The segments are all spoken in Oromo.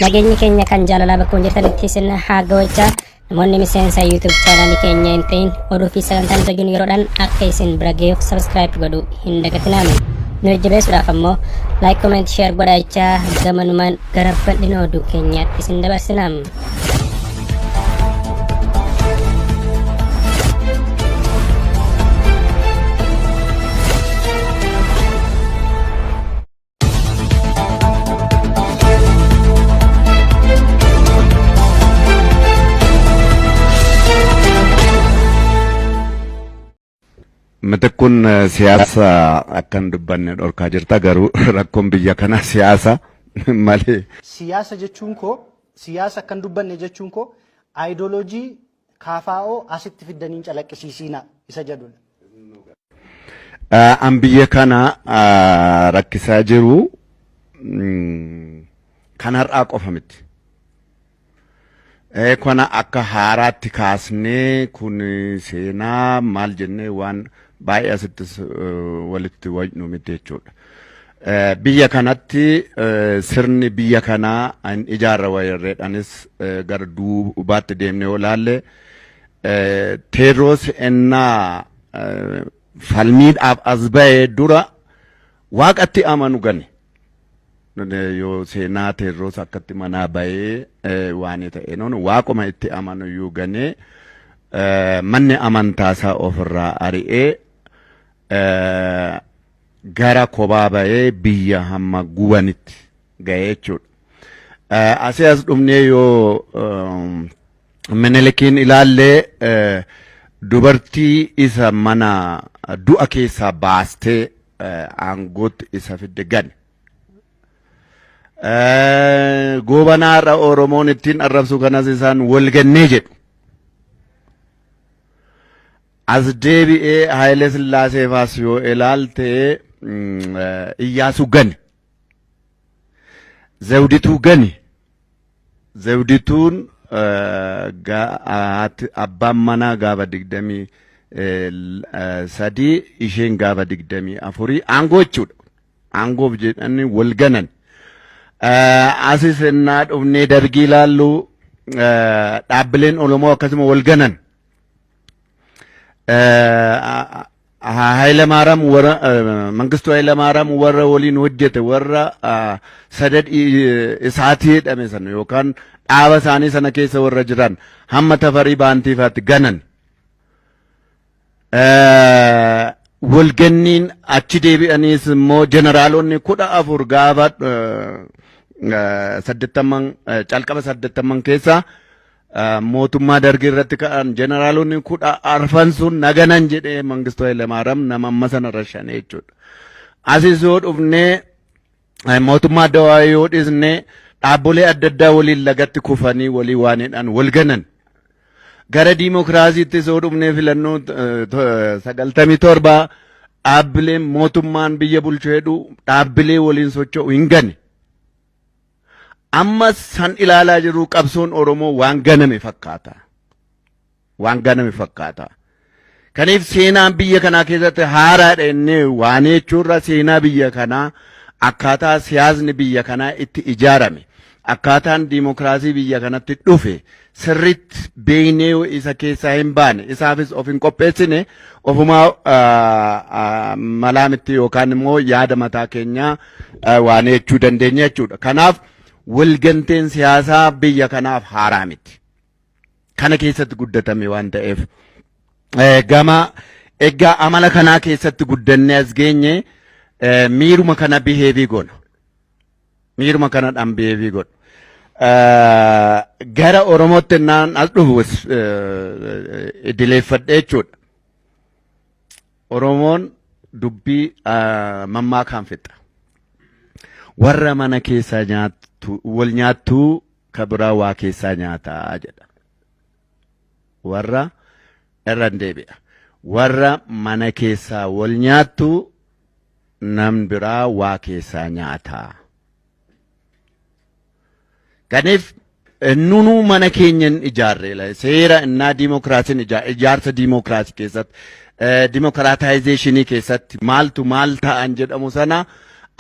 Nageenyi keenya kan jaalalaa bakka jirtanitti isin haa ga'achaa. Namoonni miseensa YouTube chaanaalii keenya hin ta'in oduu fi sagantaan nuti hojjennu yeroodhaan akka isin bira ga'uuf subscribe godhuu hin dagatinaa. Nu jajjabeessuudhaaf ammoo like, comment, share godhaa jechaa gamanumaan gara bal'ina oduu keenyaatti isin dabarsina. Mitikkuun siyaasa akka hin dubbanne dhorkaa jirta garuu rakkoon biyya kanaa siyaasa malee. Siyaasa jechuun koo siyaasa akka hin dubbanne jechuun koo aayidoloojii KFO asitti fiddanii hin calaqqisiisiina isa jedhudha. An biyya kana rakkisaa jiru kan har'aa qofa miti. Kana akka haaraatti kaasnee kun seenaa maal jennee waan baay'ee asittis walitti wacnu miti jechuudha. Biyya kanatti sirni biyya kanaa hin ijaarra wayirreedhanis gara duubaatti deemnee yoo ilaalle Teedroos ennaa falmiidhaaf as ba'e dura waaqatti amanu gane. Yoo seenaa Teedroos akkatti manaa ba'ee waan ta'e noonu waaquma itti amanu iyyuu ganee manni amantaasaa ofirraa ari'ee gara kophaa ba'ee biyya hamma gubanitti ga'ee jechuudha. Asii as dhufnee yoo Minilikiin ilaallee dubartii isa mana du'a keessaa baastee aangootti isa fidde gane. Goobanaa har'a Oromoon ittiin arrabsu kanas isaan wal gannee jedhu. As deebi'ee Haayile Sillaasee faas yoo ilaalte Iyyaasuu gane. Zawdituu gane. Zawdituun abbaan manaa gaafa 23 isheen gaafa 24 aangoo jechuudha. Aangoof jedhanii wal ganan. Asis ennaa dhufnee dargii ilaallu dhaabbileen Oromoo akkasuma wal ganan. Hayilamaaraam warra Mangistuu Hayilamaaraam warra waliin hojjete warra sadad isaatii jedhame sana yookaan dhaaba isaanii sana keessa warra jiran hamma tafarii baantiifaatti ganan. Walganniin achi deebi'aniis immoo jeneraalonni 14 gaafa saddeettamman calqaba saddeettamman keessa mootummaa dargii irratti ka'an jeneraalonni 14 sun naganan jedhee Mangistuu Hayilamaariyaam nama amma sana rashane jechuudha. Asis yoo dhufnee mootummaa dawaa yoo dhisne dhaabbolee adda addaa waliin lagatti kufanii walii waanidhaan wal ganan. Gara diimokiraasiitti yoo dhufnee filannoo 97 dhaabbileen mootummaan biyya bulchu hedhu dhaabbilee waliin socho'u hin gane. Amma san ilaalaa jirru qabsoon Oromoo waan ganame fakkaata. Waan ganame fakkaata. Kaniif seenaan biyya kanaa keessatti haaraadha jennee waan jechuurra seenaa biyya kanaa akkaataa siyaasni biyya kanaa itti ijaarame akkaataan diimokiraasii biyya kanatti dhufe sirriitti beeknee yoo isa keessaa hin baane isaafis of hin qopheessine ofumaa malaa miti yookaan immoo yaada mataa keenyaa waan jechuu dandeenya jechuudha. Kanaaf walganteen siyaasaa biyya kanaaf haaraa miti. Kana keessatti guddatame waan ta'eef gama egaa amala kanaa keessatti guddannee as geenye miiruma kana biheevii goona. Miiruma kana dhambeefii godhu. Gara Oromootti naan as dhufu idileeffadhe jechuudha. Oromoon dubbii mammaakaan fixa. Warra mana keessaa nyaattu wal nyaattuu ka biraa waa keessaa nyaataa jedha. Warra irra hin deebi'a. Warra mana keessaa wal nyaattu namni biraa waa keessaa nyaata. Kaniif nunuu mana keenya hin ijaarre seera innaa diimokiraasiin ijaarsa diimokiraasii keessatti diimokiraataayizeeshinii keessatti maaltu maal ta'an jedhamu sana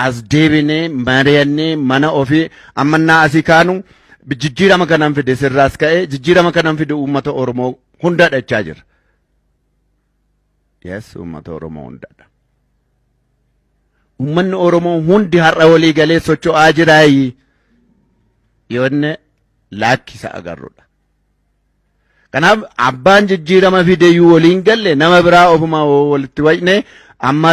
As deebinee mari'annee mana ofii ammannaa asii kaanu jijjiirama kanan fide sirraas ka'ee jijjiirama kanan fide uummata Oromoo hunda dhachaa jira. Yes, uummata Oromoo hundadha. Uummanni Oromoo hundi har'a walii galee socho'aa jiraayi yoonne laakkisa agarrudha. Kanaaf abbaan jijjiirama fideyyuu waliin galle nama biraa ofuma walitti wayne amma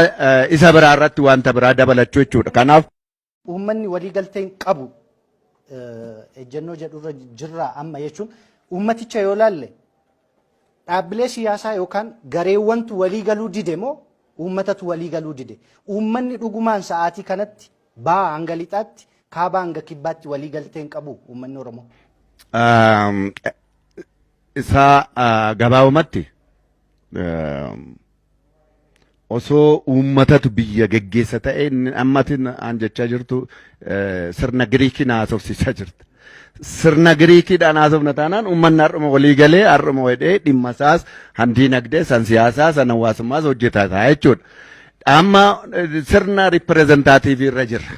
isa biraa irratti wanta biraa dabalachuu jechuudha. Kanaaf Uummanni walii galteen qabu ejjennoo jedhurra jirra amma jechuun, uummaticha yoo laalle, dhaabbilee siyaasaa yookaan gareewwantu walii galuu dide moo uummatatu walii galuu dide? Uummanni dhugumaan sa'aatii kanatti ba'aa hanga lixaatti, kaabaa hanga kibbaatti walii galteen qabu uummanni Oromoo? Isaa gabaabumatti, osoo uummatatu biyya geggeessa ta'e, ammati an jechaa jirtu sirna Giriikiin haasofsiisaa jirta. Sirna Giriikiidhaan haasofna taanaan uummanni har'uma walii galee har'uma wedhee dhimma isaas han diinagdee, san siyaasaa, san hawaasummaas hojjetaa ta'a jechuudha. Amma sirna representative irra jirra.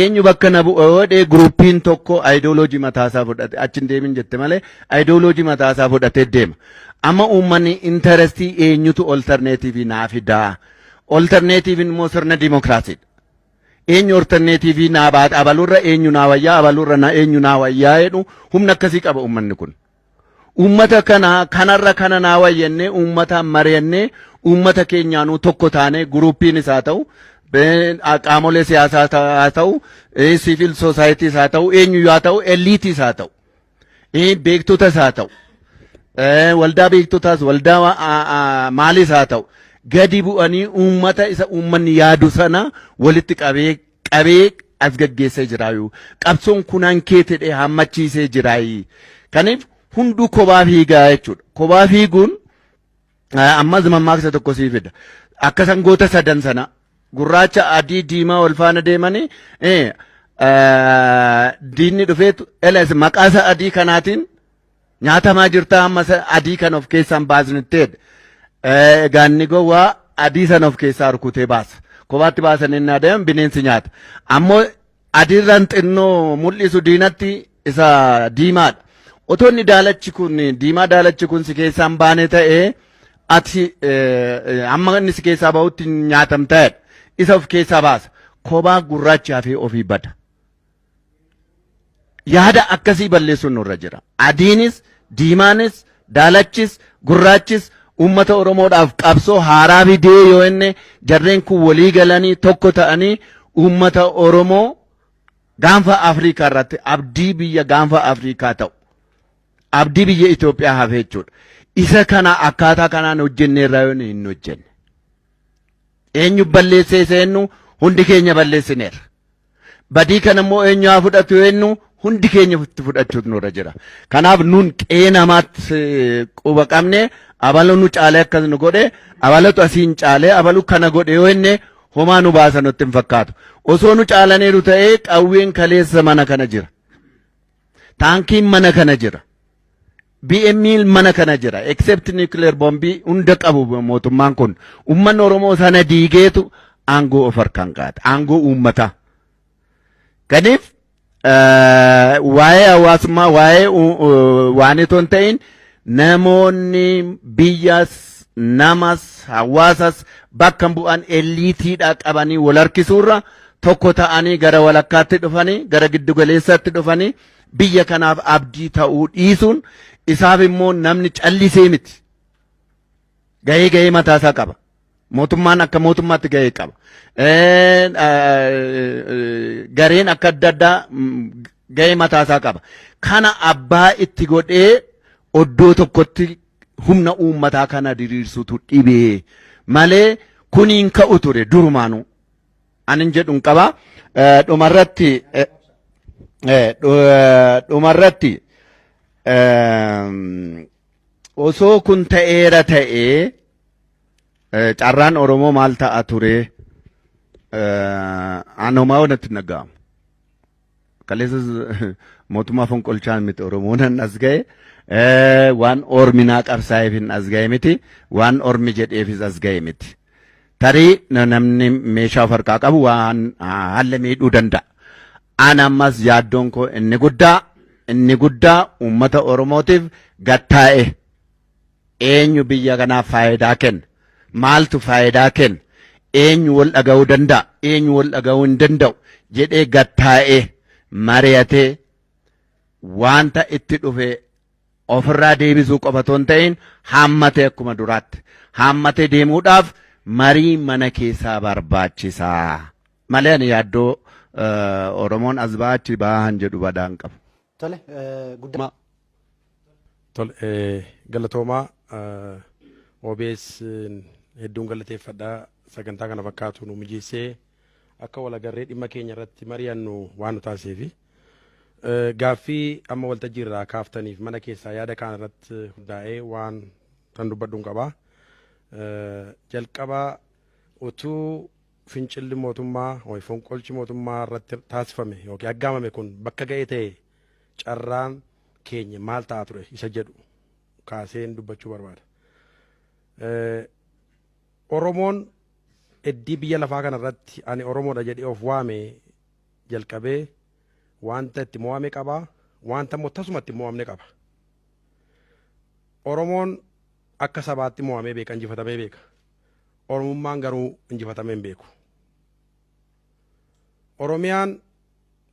Eenyu bakka na bu'a yoo jedhee groupiin tokko ideology mataasaa fudhate achi hin deemin jette malee ideology mataasaa fudhatee deema. Amma uummanni interestii eenyutu alternative naa fidaa? Alternative immoo sirna dimokiraasiidha. Eenyu alternative naa baata, abalurra eenyu naa wayyaa, abalurra na eenyu naa wayyaa jedhu, humna akkasii qaba uummanni kun. Uummata kana kanarra kana naa wayyannee uummataan mari'annee uummata keenyaanuu tokko taanee, groupiinis haa ta'u, qaamolee siyaasaa haa ta'u, civil societys haa ta'u, eenyu haa ta'u, eliteiis haa ta'u, beektotas haa ta'u, waldaa beektotaas, waldaa maalis haa ta'u, gadi bu'anii uummata isa uummanni yaadu sana walitti qabee qabee as gaggeessee jiraayu. Qabsoon kunaan kee ta'e hammachiisee jiraayi. Kanaaf hunduu kophaa fiigaa jechuudha. Kophaa fiiguun ammas mammaaksa tokko sii fida. Akka sangoota sadan sana gurraacha, adii, diimaa wal faana deemanii, diinni dhufeetu elas maqaa isa adii kanaatiin nyaatamaa jirta, amma adii kana of keessaan baasnitteedha. Gaanni gowwaa adii sana of keessaa rukutee baasa. Kophaatti baasan inni adeeman bineensi nyaata. Ammoo adiirraan xinnoo mul'isu diinatti isa diimaadha. Otoo inni daalachi kun diimaa, daalachi kun si keessaan baane ta'ee, ati hamma inni si keessaa bahutti nyaatamtaadha. Isa of keessaa baasa. Kophaa gurraacha hafee ofii bada. Yaada akkasii balleessuun nurra jira. Adiinis, diimaanis, daalachis, gurraachis uummata Oromoodhaaf qabsoo haaraa fidee yoo inni jarreen kun walii galanii tokko ta'anii uummata Oromoo gaanfa Afrikaa irratti abdii biyya gaanfa Afrikaa ta'u. Abdii biyya Itoophiyaa hafe jechuudha. Isa kana akkaataa kanaan hojjenneerraa yoo hin hojjenne. Eenyu balleessee seennu? Hundi keenya balleessineerra. Badii kana immoo eenyu haa fudhatu eenyu? Hundi keenya itti fudhachuutu nurra jira. Kanaaf nun qe'ee namaatti quba qabne, abalu nu caalee akkas nu godhe, abalatu asiin caalee, abalu kana godhe yoo inni homaa nu baasa nutti hin fakkaatu. Osoo nu caalaniiru ta'ee qawween kaleessa mana kana jira. Taankiin mana kana jira. BM mana kana jira. Except nuclear bombii hunda qabu mootummaan kun. Uummanni Oromoo sana diigeetu aangoo of harkaan qaata. Aangoo uummataa. Kanaaf waa'ee hawaasummaa, waa'ee waan itoo hin ta'in, namoonni biyyas, namas, hawaasas bakka bu'an eliteiidha qabanii wal harkisuurra tokko ta'anii gara walakkaatti dhufanii, gara giddugaleessatti dhufanii biyya kanaaf abdii ta'uu dhiisuun isaaf immoo namni callisee miti. Gahee mataasaa qaba. Mootummaan akka mootummaatti gahee qaba. Gareen akka adda addaa gahee mataasaa qaba. Kana abbaa itti godhee oddoo tokkotti humna uummataa kana diriirsutu dhibee malee kuniin ka'u ture durumaanuu. Anin jedhuun qaba. Dhumarratti osoo kun ta'eera ta'ee carraan Oromoo maal ta'a ture? Anomaa natti hin dhaga'amu. Kaleessas mootummaa fonqolchaan miti Oromoon hin as ga'e. Waan ormi naa qabsaa'eef hin as ga'e miti. Waan ormi jedheefis as ga'e miti. Tarii namni meeshaa of harkaa qabu waan haala miidhuu danda'a. Ana ammas yaaddoon koo inni guddaa uummata Oromootiif gattaa'e eenyu biyya kanaaf faayidaa kenna? Maaltu faayidaa kenna? Eenyu wal dhaga'uu danda'a? Eenyu wal dhaga'uu hin danda'u? Jedhee gattaa'ee mari'atee wanta itti dhufe ofirraa deebisuu qofa otoo hin ta'in, haammatee, akkuma duraatti haammatee deemuudhaaf marii mana keessaa barbaachisaa malee ani yaaddoo Oromoon as ba'aa achi ba'aa han jedhu badaan qabu. Tole, guddaa. Tole, galatoomaa. OBS hedduun galateeffadhaa, sagantaa kana fakkaatu nu mijeessee akka walagarree dhimma keenya irratti mari'annu waan nu taasiseefi. Gaaffii amma waltajjii irraa kaaftaniif mana keessaa yaada kaan irratti hundaa'ee waan kan dubbadhuun qabaa. Jalqaba utuu fincilli mootummaa yookiin fonqolchi mootummaa irratti taasifame yookiin aggaamame kun bakka ga'ee ta'e, carraan keenya maal ta'a ture isa jedhu kaaseen dubbachuu barbaada. Oromoon eddii biyya lafaa kana irratti ani Oromoodha jedhee of waame jalqabee wanta itti mo'ame qaba, wanta immoo tasuma itti mo'amne qaba. Oromoon akka sabaatti mo'amee beeka, injifatamee beeka. Oromummaan garuu injifatamee hin beeku. Oromiyaan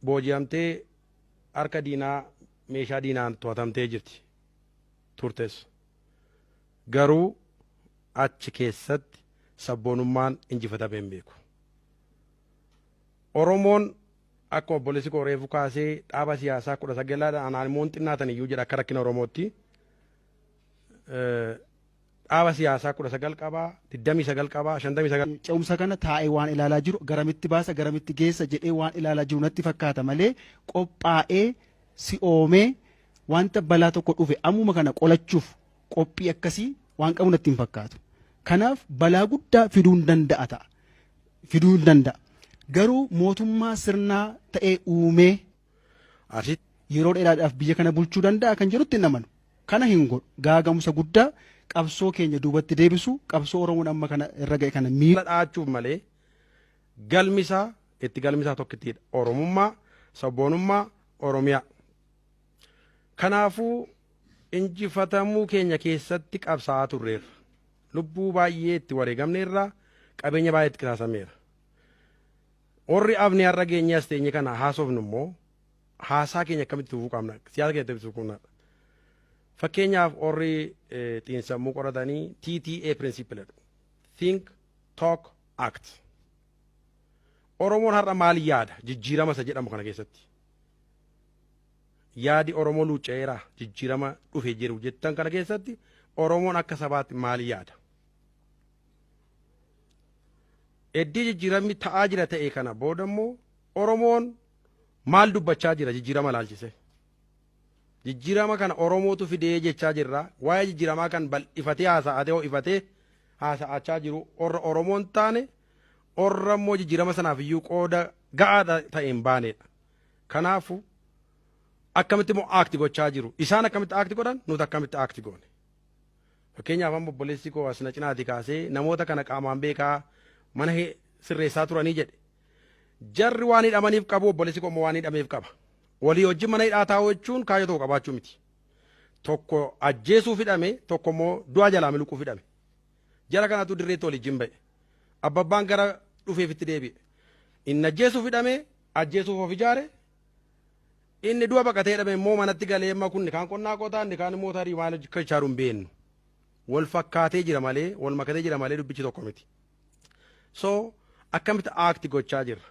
booji'amtee harka diinaa, meeshaa diinaan to'atamtee jirti turtes. Garuu achi keessatti sabboonummaan injifatamee hin beeku. Oromoon akkuma obboleessi koo reefu kaasee dhaaba siyaasaa 19dhaan, anaan immoo hin xinnaatan iyyuu jedha akka rakkina Oromootti. Dhaaba siyaasaa 19 qabaa, 29 qabaa, 59. Ce'umsa kana taa'ee waan ilaalaa jiru, garamitti baasa, garamitti geessa jedhee waan ilaalaa jiru natti fakkaata malee, qophaa'ee si'oomee wanta balaa tokko dhufe ammuma kana qolachuuf qophii akkasii waan qabu natti hin fakkaatu. Kanaaf balaa guddaa fiduu hin danda'a ta'a. Fiduu hin danda'a. Garuu mootummaa sirnaa ta'ee uumee Asitti yeroo dheeraadhaaf biyya kana bulchuu danda'a kan jedhutti hin amanu. Kana hin godhu. Gaagamsa guddaa qabsoo keenya duubatti deebisu, qabsoo Oromoon amma kana irra ga'e kana miidhu. Dha'achuuf malee galmisaa itti galmisaa tokkittiidha. Oromummaa, sabboonummaa, Oromiyaa. Kanaafuu injifatamuu keenya keessatti qabsaa'aa turreerra. Lubbuu baay'ee itti wareegamneerra, qabeenya baay'ee itti qisaasameera. Warri afni har'a geenyee as teenye kana haasofnu immoo haasaa keenya akkamitti fufuu qabna? Siyaasa keenya akkamitti fufuu qabna? Fakkeenyaaf warri xiinsammuu qoratanii TTA principle jedhu. Think, talk, act. Oromoon har'a maal yaada jijjiirama isa jedhamu kana keessatti? Yaadi Oromoo luucca'eera jijjiirama dhufe jiru jettan kana keessatti Oromoon akka sabaatti maal yaada? Eddii jijjiiramni ta'aa jira ta'e kana booda immoo Oromoon maal dubbachaa jira jijjiirama laalchise? Jijjiirama kana Oromootu fidee jechaa jirra. Waa'ee jijjiiramaa kan bal'ifatee haasa'atee ho'ifatee haasa'achaa jiru warra Oromoon taane, warra immoo jijjiirama sanaaf iyyuu qooda ga'aadha ta'e hin baanedha. Kanaafuu akkamitti immoo act gochaa jiru? Isaan akkamitti act godhan? Nuti akkamitti act goone? Fakkeenyaaf amma obboleessi koo as na cinaati kaasee namoota kana qaamaan beekaa, mana sirreessaa turanii jedhe. Jarri waan hidhamaniif qabu, obboleessi koo immoo waan hidhameef qaba. Walii wajjin mana hidhaa taa'uu jechuun kaayyoo tokko qabaachuu miti. Tokko ajjeesuuf hidhame, tokko immoo du'a jalaa miliquuf hidhame. Jara kanatu dirreetti waliin ba'e. Abbabbaan gara dhufeefitti deebi'e. Inni ajjeesuuf hidhame ajjeesuuf of ijaare. Inni du'a baqatee hidhame immoo manatti galee, amma kun kaan qonnaa qotaa, inni kaan immoo tarii maal akka ijaaru hin beeknu. Wal fakkaatee jira malee, wal makatee jira malee dubbichi tokko miti. So akkamitti act gochaa jirra?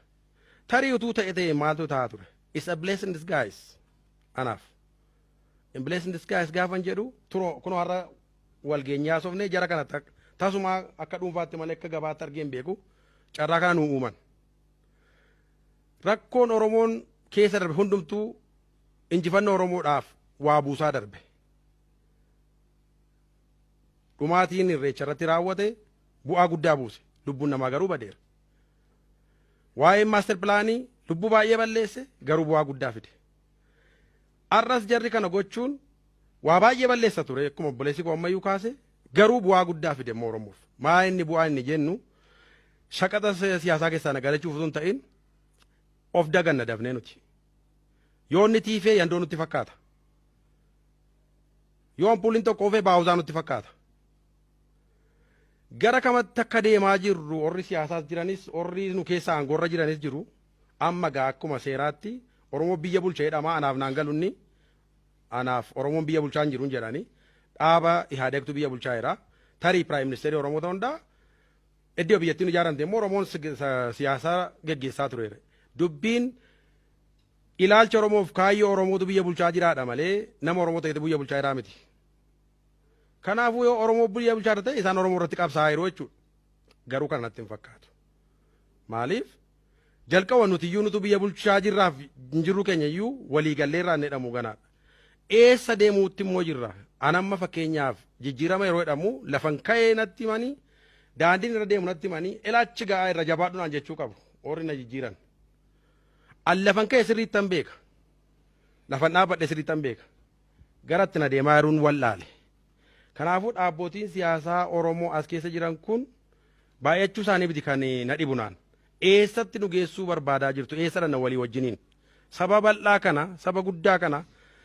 Tarii utuu ta'e ta'e maaltu ta'aa ture? It's a blessing in disguise. Anaaf. In blessing in disguise gaafan jedhu, turoo kunoo har'a wal geenyaa haasofnee, jara kana tasuma akka dhuunfaatti malee akka gabaatti argee hin beeku, carraa kana nu uuman. Rakkoon Oromoon keessa darbe hundumtuu injifannoo Oromoodhaaf waa buusaa darbe. Dhumaatiin Irreecha irratti raawwate bu'aa guddaa buuse. Lubbuun namaa garuu badeera. Waa'een master planii lubbuu baay'ee balleesse, garuu bu'aa guddaa fide. Har'as jarri kana gochuun waa baay'ee balleessa ture, akkuma obboleessi koo ammayyuu kaase, garuu bu'aa guddaa fide immoo Oromoof. Maa inni bu'aa inni jennu Shaqaxa siyaasaa keessaa na galachuuf osoo hin ta'in of daganna dafnee nuti. Yoo inni tiifee yandoo nutti fakkaata. Yoo ampuuliin tokko oofee baawuzaa nutti fakkaata. Gara kamatti akka deemaa jirru warri siyaasaas jiranis, warri nu keessa aangoorra jiranis jiru. Amma gaa akkuma seeraatti Oromoo biyya bulcha jedhama. Anaaf naan galunni, anaaf Oromoon biyya bulchaa hin jiru jedhani. Dhaaba Ihaadeegtu biyya bulchaa jira. Tarii prime ministerii Oromoo ta'uu danda'a. Iddoo biyyattiin ijaaramte immoo Oromoon siyaasa geggeessaa tureera. Dubbiin ilaalcha Oromoof kaayyoo Oromootu biyya bulchaa jiraadha malee nama Oromoo ta'etu biyya bulchaa jiraa miti. Kanaafuu yoo Oromoo biyya bulchaa ta'e, isaan Oromoo irratti qabsaa'aa jiru jechuudha. Garuu kana natti hin fakkaatu. Maaliif? Jalqaba nuti iyyuu nutu biyya bulchaa jirraaf hin jirru keenya iyyuu waliigalleerraa inni jedhamu ganaadha. Eessa deemuutti immoo jirra? Anamma fakkeenyaaf jijjiirama yeroo jedhamu lafan ka'ee natti himanii, daandiin irra deemu natti himanii, ilaachi ga'aa irra jabaadhu jechuu qabu warri na jijjiiran. An lafan ka'e sirriittan beeka. Lafan dhaabbadhe sirriittan beeka. Garatti na deemaa jiruun wallaale. Kanaafuu dhaabbootiin siyaasaa Oromoo as keessa jiran kun baay'achuu isaanii miti kan na dhibu naan. Eessatti nu geessuu barbaadaa jirtu? Eessa dhanna walii wajjiniin? Saba bal'aa kana, saba guddaa kana,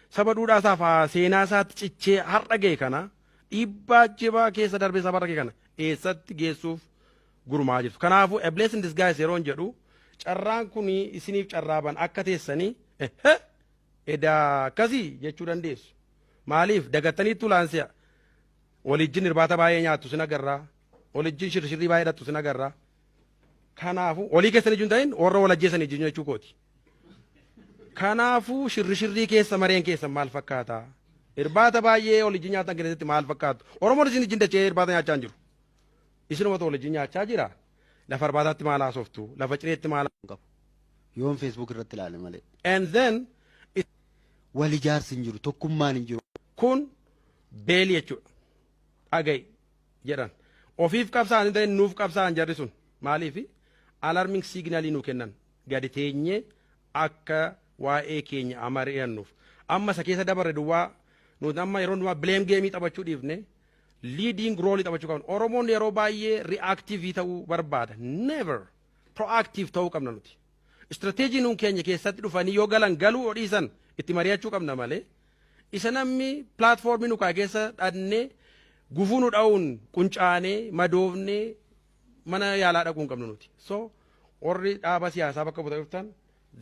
saba duudhaa isaa seenaa isaatti cichee har'a ga'e kana, dhiibbaa jabaa keessa darbee saba har'a ga'e kana eessatti geessuuf gurmaa jirtu? Kanaafuu a blessing in disguise yeroo jedhu, carraan kun isiniif carraa ban akka teessanii edaa akkasii jechuu dandeessu. Maaliif dagattaniittu laansi'a? Walijjin irbaata baay'ee nyaattu sin agarraa. Walijjin shirshirrii baay'ee dhattu sin agarraa. Kanaafuu olii keessan ijjuun ta'in warra wal ajjeesan ijjuun jechuu kooti. Kanaafuu shirri shirrii keessa mareen keessan maal fakkaata? Irbaata baay'ee walijjin nyaatan keessatti maal fakkaatu? Oromoon isin ijjin dachee irbaata nyaachaa hin jiru. Isinumatu walijjin nyaachaa jira. Lafa irbaataatti maal haasoftu? Lafa cireetti maal? Qabu. Yoon Facebook irratti ilaale malee. And then Wal ijaarsi hin jiru, tokkummaan hin jiru. Kun beelii jechuudha. Dhaga'i jedhan. Ofiif qabsaa'an hin ta'in, nuuf qabsaa'an jarri sun. Maaliif? Alarming signalii nuu kennan. Gadi teenyee akka waa'ee keenya mari'annuuf. Amma isa keessa dabarre duwwaa nuti amma yeroo hundumaa blame gameii taphachuu dhiifne leading role taphachuu qabna. Oromoon yeroo baay'ee reactive ta'uu barbaada. Never, proactive ta'uu qabna nuti. Strateejii nuun keenya keessatti dhufanii yoo galan galuu dhiisan itti mari'achuu qabna malee isa namni platformii nu kaa'e keessa dhannee gufuu nu dha'uun quncaanee madoofnee mana yaalaa dhaquu hin qabnu nuti. So warri dhaaba siyaasaa bakka bu'aa dhuftan,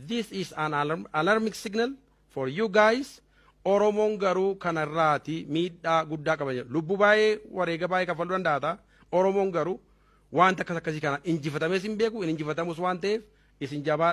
this is an alarming signal for you guys. Oromoon garuu kanarraati miidhaa guddaa qaba jedhu. Lubbuu baay'ee, wareega baay'ee kaffaluu danda'a. Oromoon garuu wanta akkas akkasii kana injifatamees hin beeku, hin injifatamus waan ta'eef isin jabaa.